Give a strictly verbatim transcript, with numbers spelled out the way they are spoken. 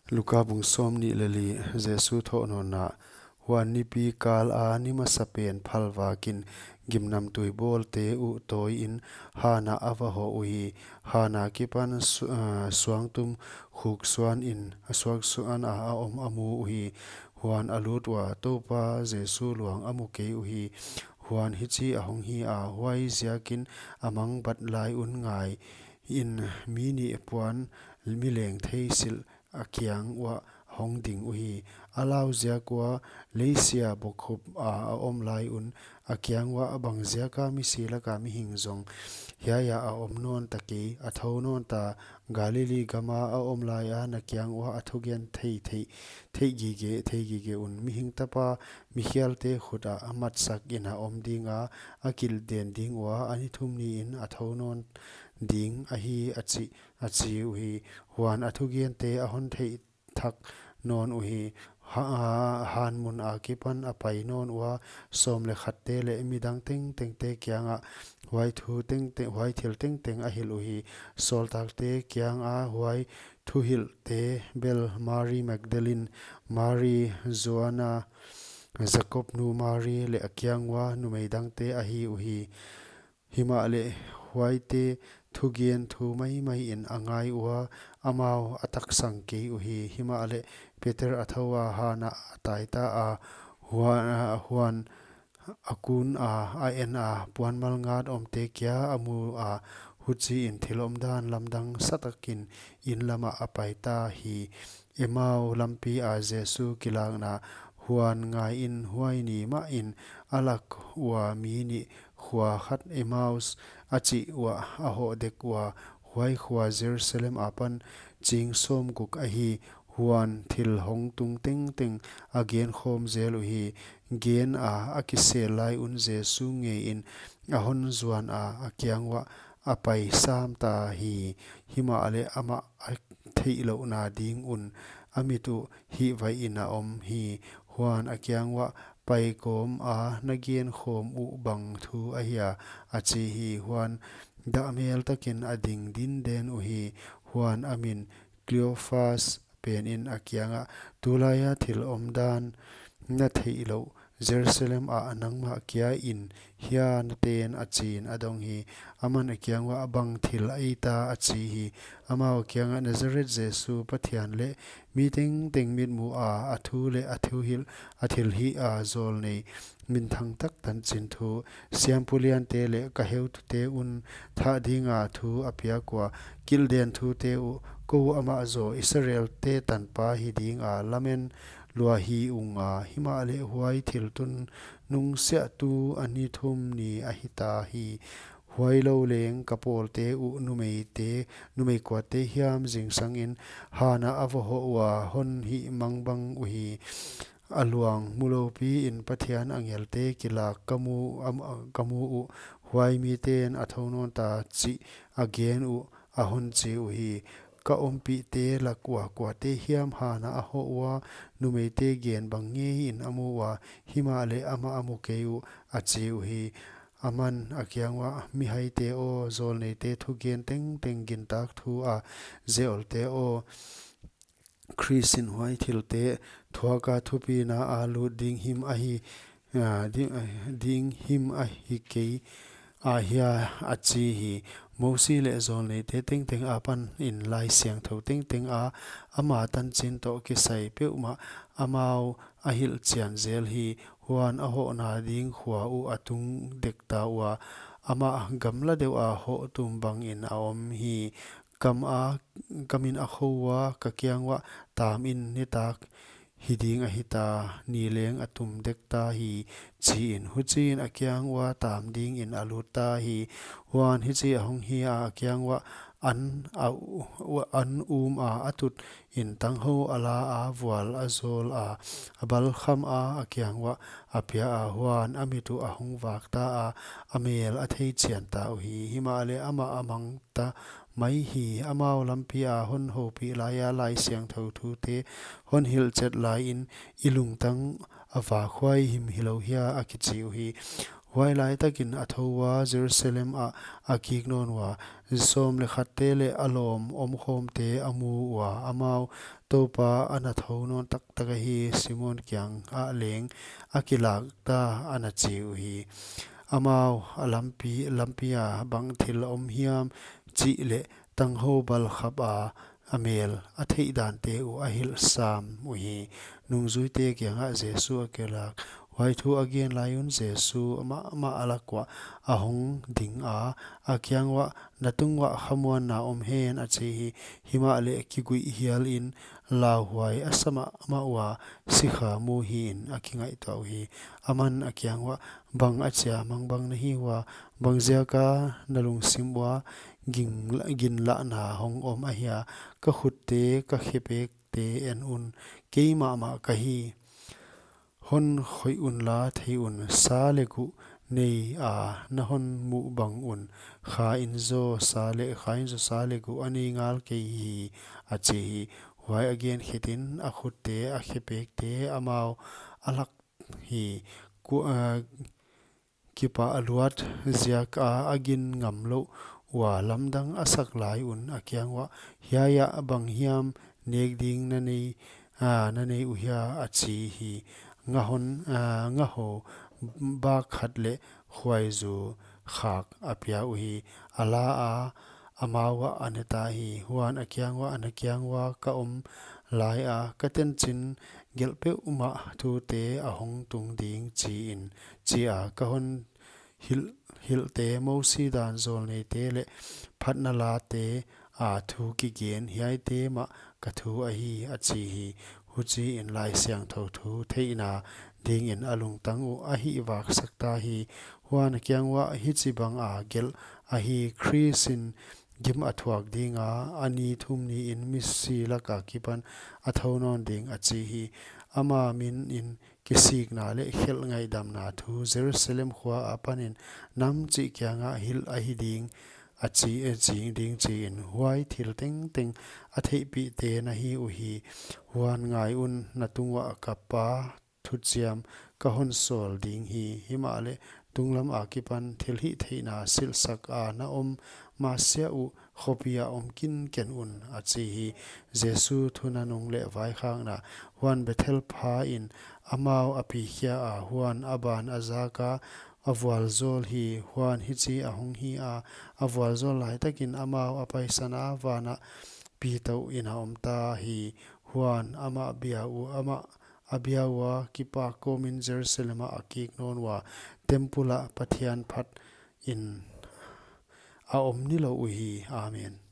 Luka bung sawmnih leh li. Jesu thohnawnna. Huan nipi kal a ni masapen phalvakin gimnamtui bawlte uh tawiin han ah a va hoh uhi. Han akipan su-, ah, suangtum khuksuanin, a suaksuan a a om a mu uhi. Huan a lut ua Toupa Jesu luang a mu kei uhi. Huan hichi a hong hi a, huai ziakin a mangbat lai un ngaiin mi nih puan mi leng theisilh a kiang uah hong ding uhi. A lau ziak ua leisia bawkkhup a a om lai un a kiang uah, bang ziaka misi laka mihing zong hiai ah a om nawn ta kei, a thou nawn ta. Galili gama a om laia na kiang ua a thugen thei, thei, thei gige, thei gige un. Mihing Tapa mikhialte khut ah a matsakin a om dinga, a kilhden ding ua a ni thum niin a thou nawn ding ahi, a chi, a chi uhi. Huan a thugente a hon theih thak nawn uhi. Ha-, a, han mun akipan a pai nawn ua, sawm leh khatte leh midang tengtengte kiangah huai thu tengteng, huai thil tengteng a hilh uhi. Sawltakte kianga huai thuhilhte bel Mari Magdalene, Mari Joanna, Jakob nu Mari leh a kiang ua numei dangte ahi uhi. Himahleh huaite thugen thu maimaiin a ngai ua, amau a taksang kei uhi. Himahleh Peter a thou a, han ah a tai ta a, huan, huan a kun a, a en a, puanmal ngat omte kia a mu a, huchiin thil omdan lamdang satakin inn lamah a pai ta hi. Emau lampi a Jesu kilakna. Huan ngaiin, huai ni mahin a lak ua mi nih khua khat Emmaus a chih uah a hoh dek ua, huai khua Jerusalem apan ching sawmguk ahi. Huan thil hong tung tengteng a genkhawm zel uhi. Gen a a kisel lai un Jesu ngeiin a hon zuan a, a kiang uah a pai sam ta hi. Himahleh amah a theihlouhna ding un a mit uh hihvaihin a om hi. Huan a kiang uah, pai kawm a na genkhawm uh bang thu ahia, a chi hi. Huan dahmel takin a ding dinden uhi. Huan a min Cleophas penin a kiangah, tulaia thil omdan na theihlouh Jerusalem ah nangmah kia in hia na ten, a chiin a dong hi. Aman a kiang uah, bang thil ahi ta, a chi hi. Amau a kiangah, Nazareth Jesu, Pathian leh mi tengteng mitmuh a, a thu leh a thuhilh, a thilhih a zawlnei minthang tak tanchin thu, siampu liante leh ka heutute un thah dinga thu a piak ua, kilhden thute uh, kou amah zaw Israelte tanpa hi dinga lamen lua hi ung a, himahleh huai thil tun nungsiah tu a ni thum ni ahi ta hi. Huai lou leng ka pawlte uh numeite, numei kuate hiam zingsangin han ah a va hoh ua hon hih mangbang uhi. A luang mu loupiin Pathian angelte kilak ka mu, am, ka mu uh, huai miten a thou nawn ta chih a gen uh a hon chi uhi. Ka ompihte lak ua kuate hiam han ah a hoh ua, numeite gen bang ngeiin a mu ua, himahleh amah a mu kei uh, a chi uhi. Aman a kiang uah, mihaite aw, zawlneite thugen tengteng gintak thu a zeolte aw, Khrist in huai thilte thuaka thupina a lut ding him ahi, ah, ding, ah, ding him ahi kei ahia, a chi hi. Mosi leh zawlneite tengteng apanin Laisiangthou tengteng a ama tanchin toh kisai peuhmah amau a hilhchian zel hi. Huan a hohna ding khua uh a tung dek ta ua, amah gamla deuh a hoh tum bangin a om hi. Kam a, kamin a khou ua, ka kiang uah, tam in, nitak hi ding ahi ta, ni leng a tum dek ta hi, chiin. Huchiin a kiang ua tam dingin a lut ta hi. Huan hichi a hong hi a, a kiang uah an, a u-, an um a, a tut in tanghou a la a, vual a zawl a, a balkham a, a kiang uah a pia a, huan a mit uh a hong vak ta a, a mel a theichian ta uhi. Himahleh amah a mang ta mai hi. Amau lampi a hon houpih laia Laisiangthou thute hon hilh chet laiin, i lungtang a vakhuai him hilou hia, a kichi uhi. Huai laitakin a thou ua, Jerusalem ah a kik nawn ua, sawm leh khatte leh a lawm omkhawmte a mu ua, amau Toupa a na thou nawn taktak ahi, Simon kiangah leng a kilakta, a na chi uhi. Amau a lampi, lampia bang thil om hiam chih leh tanghou balkhapa a mel a theih dante uh a hilh sam uhi. Nungzuite kiangah Jesu a kilak. Huai thu a gen lai un Jesu amah mah a lak uah a hong dinga, a kiang uah, "Na tung uah khamuanna om hen," a chi hi. Himahleh kiguih hialin lauhuai a sa mahmah ua, sikha mu hiin a kingaihtuah uhi. Aman a kiang uah, "Bang achia mangbang na hi ua? Bangziaka na lungsim ua ging, ginlahna hong om ahia? Ka khutte, ka khepekte en un, keimah mah ka hi. Hon khoih unla thei un, sa leh guh nei a na hon muh bang un, kha in zaw sa leh, kha in zaw sa leh guh a nei ngal kei hi," a chi hi. Huai a gen khitin a khutte, a khepekte amau a lak hi. Ku-, ah, kipahluat ziaka a gin ngamlouh ua lamdang a sak lai un a kiang uah, "Hiai ah bang hiam nek ding na nei, ah, na nei uhia?" a chi hi. Nga hon, ah, nga hou bak khat leh khuaizu khak a pia uhi. A la a, amau uah a neta hi. Huan a kiang uah, "Na kiang ua ka om laia ka tenchin gelh peuhmah thute a hong tung ding chi in, chi a ka hon hilh, hilhte, Mosi dan zawlneite leh phatna late a thu kigen, hiaite mah ka thu ahi," a chi hi. Huchiin Laisiangthou thu theihna dingin a lungtang uh a hihvaksak ta hi. Huan a kiang uah, "Hichibanga gelh ahi, Khrist in gim a thuak dinga, a ni thum niin misi laka kipan a thou nawn ding," a chi hi. Ama minin kisikna leh khelh ngaihdamna thu Jerusalem khua apanin nam chih kiangah hilh ahi ding, a chi, a chi ding chiin, huai thil tengteng a theihpihte na hi uhi. Huan ngai un, na tung uah ka Pa thuchiam ka hon sawl ding hi. Himahleh tunglam akipan thilhihtheihna silhsak a na om masiah uh khopi ah om kinken un, a chi hi. Jesu thunanung leh vaikhakna. Huan Bethel phain amau a pikhia a, huan a ban a zaka a vualzawl hi. Huan hichi a hong hi a, a vualzawl laitakin amau a paisana, vanah pi touhin a om ta hi. Huan amah bia u, amah a bia ua kipak kawmin Jerusalem ah a kik nawn ua, temple ah Pathian phat in a om nilou uhi. Amen.